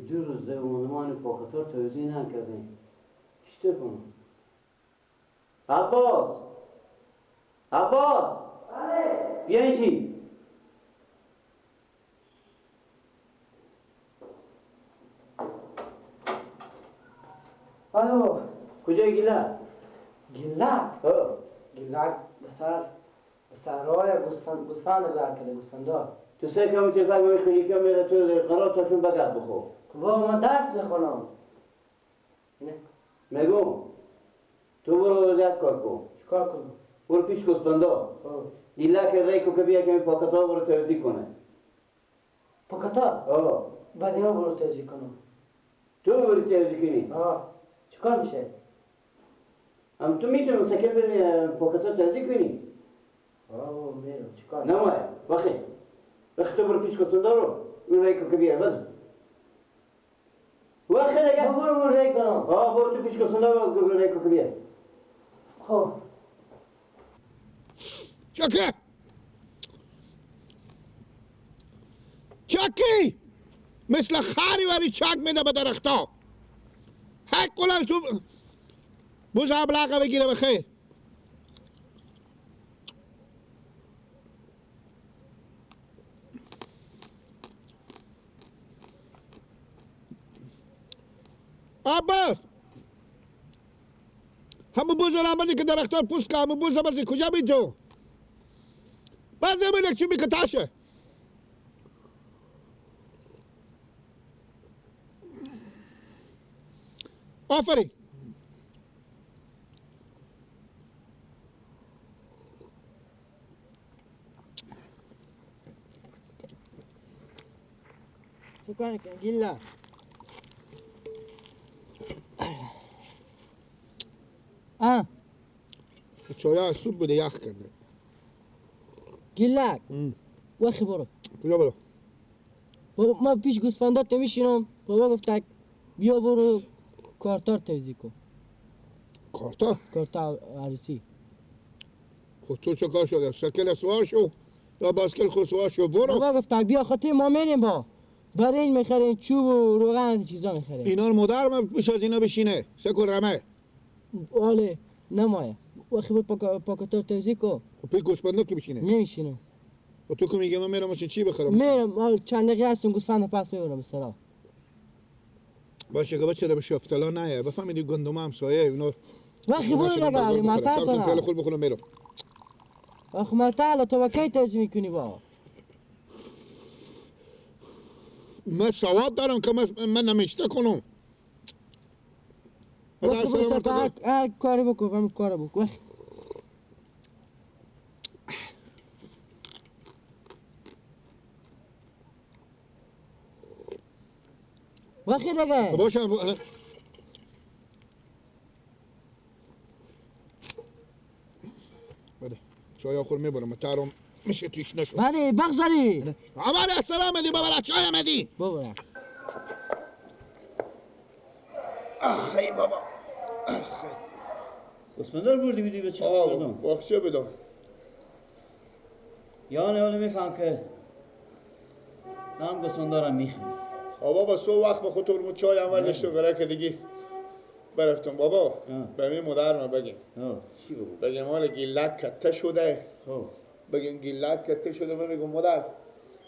دو روز ده اومدمان پاکتار توزیع نکردیم. چطور کنم؟ عباس! عباس! بله! بیا اینجی! بله بابا. کجای گیلک؟ گیلک؟ ها. گیلک به سرای گوسفند بر کرده، گوسفندا. تو سه کمی تفنگ میخونی که میره تو قرار تاشون بگرد بخور. خب بابا من درس میخونم. اینه. میگم تو برو یک کار کن. چیکار کنم؟ برو پیش گوسفندا. گیلک ریکو که بیا کمی پاکتا برو توزیع کنه. پاکتا؟ آه. بعد اینا برو توزیع کنم. تو برو توزیع کنی؟ آه. چیکار میشه؟ هم تو میتونی مسکل بری پاکتا توزیع کنی؟ آه میرم چیکار؟ نه مای وقتی وقتی تو برو پیش گوسفندا رو اون ریکو که بیا بده. وقتی دیگه برو برو ریک کنم. آه برو تو پیش گوسفندا رو ریکو که بیا. خب چاکی چاکی مثل خری ولی چاک میده به درختا. حق قلال تو بوز ابلاغه بگیره بخیر. عباس همون بوز رو که درختار پوست که همون بوز بازی کجا بی تو؟ بعضی همون یک چوبی که تاشه. آفرین. شکرا گیلا. آه چای از صبح بوده یخ کرده. گیلک وخی برو. کجا برو؟ بابا ما پیش گوسفندا تو میشینم. بابا گفت بیا برو کارتار توزیع کن. کارتار؟ کارتار عروسی. خب تو چه کار شده؟ سکل سوار شو یا باسکل خود سوار شو برو. بابا گفت بیا خاطر ما میریم با برنج میخریم، چوب و روغن چیزا میخریم. اینا رو مادر من پیش از اینا بشینه سکل رمه. آله نمایه. وقتی برو پاکتار توزیع کن. خب پی گوسفندا کی بشینه؟ نمیشینه. و تو که میگه من میرم واسه چی بخرم؟ میرم چند دقیقه هستم گوسفند پس میبرم به باشه که بچه به شفتلا نه بفهمیدی گندم هم سایه اینا. وقتی برو دیگه علی متا تو پیاله خود بخورم میرم. آخ متا تو با کی توزیع میکنی با؟ من سواد دارم که من نمیشته کنم. هر کاری بکن، همون کار بکن. وقتی دیگه باشه. بده چای آخر میبرم ترم میشه تیش نشو. بله بغزاری عمر السلام علی بابا چای آمدی بابا. آخ ای بابا آخ. گوسفندار بردی بیدی به چه آه باخچه بدم. یعنی حالا میفهم که هم گوسفندارم میخوری. بابا سو وقت با خود تو چای اول داشتم برای که دیگه برفتم بابا. به می مادر من بگیم. چی بگو؟ بگیم مال گیلک کته شده. بگیم گیلک کته شده. من میگم مادر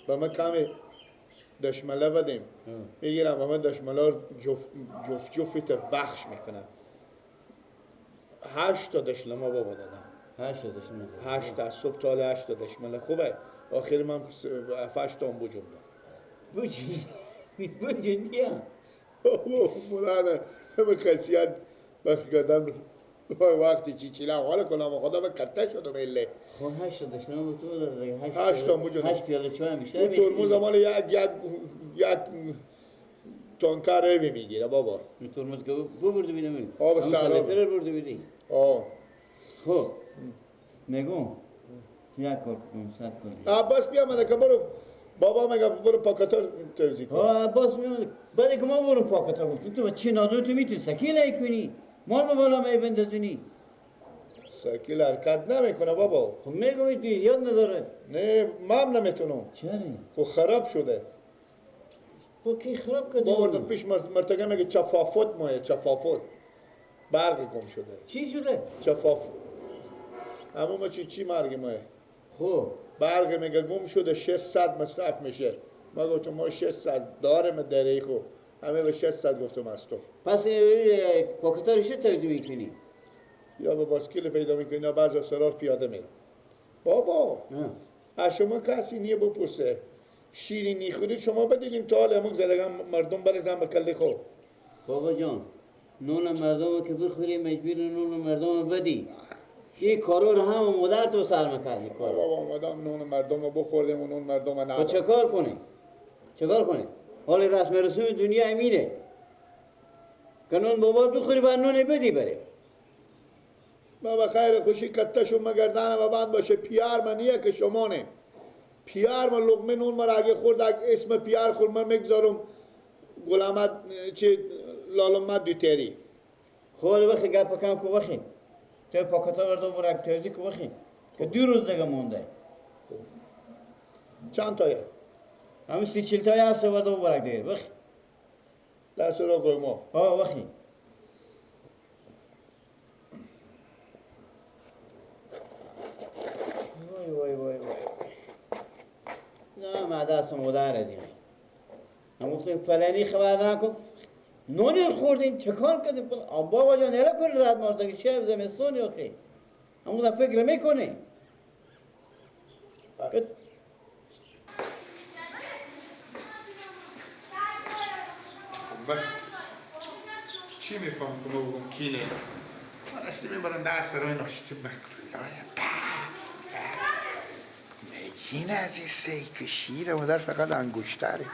به من کمی دشمله بدیم. میگیرم به من دشمله جفت جفت بخش میکنم. 8 تا دشمله بابا دادم. 8 تا دشمله. 8 تا صبح تا 8 تا دشمله خوبه. آخر من 7 تا بوجم دادم. بوجم بوجم مادر به خاصیت بخش کردم وقتی چیچیلا حالا کنم خدا به کته شدم اله. خب 8 تا دشمله تو داد دیگه. 8 تا موجود. 8 پیاله چای بیشتر. ترمز مال یک یک یک تانکر روی میگیره بابا. ترمز که ببرده بیدم. آب سلام. برده بیدی. آه. خب میگم تو یک کار کنم صد کار. عباس بیا من که برو بابا میگه برو پاکتار توزیع کن. آه عباس میاد بعد که ما برو پاکتار گفتم تو چی نادون تو میتونی سکیل کنی مال به بالا می بندازونی. سکیل حرکت نمیکنه بابا. خب میگم یاد نداره. نه من نمیتونم. چرا؟ خب خراب شده. خب کی خراب کرده؟ باوردم پیش مرتگه میگه چفافت مایه، چفافت. برق گم شده. چی شده؟ چفاف. اما ما چی مرگ مایه؟ خب برق میگه گم شده 600 مصرف میشه. ما گفتم ما 600 دارم دره خو. همه به 600 گفتم از تو. پس پاکتا رو چه توزیع میکنی؟ یا با باسکیل پیدا میکنی یا بعض سرار پیاده میرم. بابا از شما کسی نیه بپرسه شیرینی خودی شما بدیدیم تا حال اموک زدگان مردم برزن به کله خو. بابا جان نون مردم که بخوری مجبور نون مردم بدی. این کارو رو هم مادر تو سر میکردی. بابا آمدم نون مردم رو بخوردیم و نون مردم رو ندادم. چه کار کنی؟ چه کار کنی؟ حال رسم رسوم دنیا امینه که نون بابا بخوری باید نون بدی بره. بابا خیر خوشی کته شما گردن و بند باشه. پیار من نیه که شما نه. پیار من لقمه نون مرا اگه خورد اگه اسم پیار خورد من میگذارم غلامت چه لالمت دوتری. خب وقتی گپ کم کو وقتی تو پاکتا بردو برک توزیع کو وقتی که 2 روز دیگه مونده. چند تایه؟ همین 30-40 تایه هست بردو برک دیگه وقتی دست را قیمه. آه وقتی وای وای وای وای نه ما دست مادر از این هم گفتیم فلانی خبر نکن نونی خوردین چه کار کردیم بابا جان هلا کن رد مردگی چه زمستونی آخه هم گفتم فکر میکنه. چی میفهم که ما بگم کینه؟ من اصلی میبرم دست روی ناشتی بکنم. نگین از این سیک شیر مادر فقط انگشتره.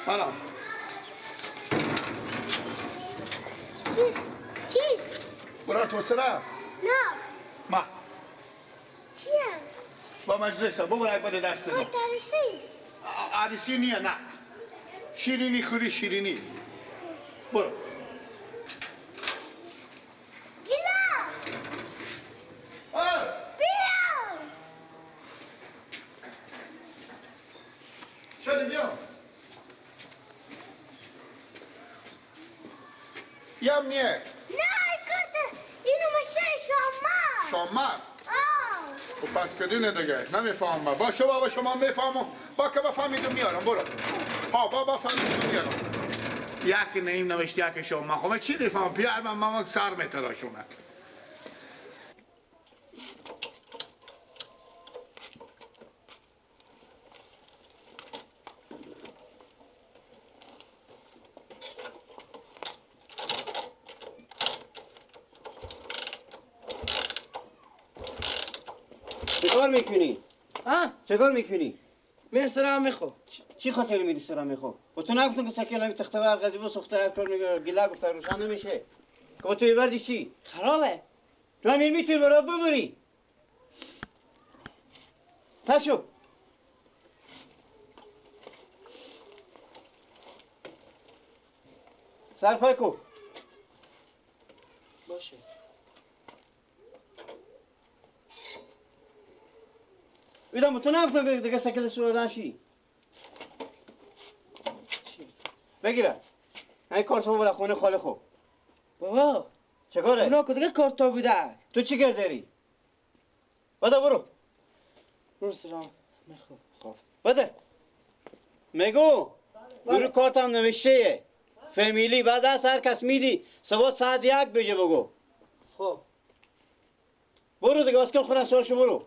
سلام. چی؟ برای تو سره؟ نه. ما. چیه؟ با مجلسه بابا یک بده دست دادم. عروسی؟ عروسی نیه نه. شیرینی خوری شیرینی. برو. یم نیه. نه کارت اینو مشه شامر. شامر؟ آه. خب پس کدونه دیگه نمیفهمم. باشه بابا شما میفهمم. با که بفهمیدم میارم برو. ها بابا فهمیدم میارم. یکی نیم نوشته یکی شما. خب من چی میفهمم؟ پیار من ماما سر میتراشونه. چه کار میکنی؟ ها؟ چه کار میکنی؟ میری سرم میخو. چی خاطر میری سرم میخو؟ با تو نگفتم که سکه نمی تخته برق از بسوخته هر کار میگه گله گفته روشن نمیشه. که با تو بردی چی؟ خرابه. تو همین میتونی برا ببری. تشو. سرپای کو. باشه. بیدم تو نگفتم که دیگه سکل سوردن شی. بگیرم. این کارتو ببر خونه خاله خو. بابا چه کاره؟ اونا که دیگه کارتا بوده. تو چی کار داری؟ بده برو. برو سلام میخو. خب بده. میگو برو کارتم نوشته فامیلی بعد از هر کس میدی صبح ساعت 1 بجه بگو. خب برو دیگه اسکل خونه سوال شو برو.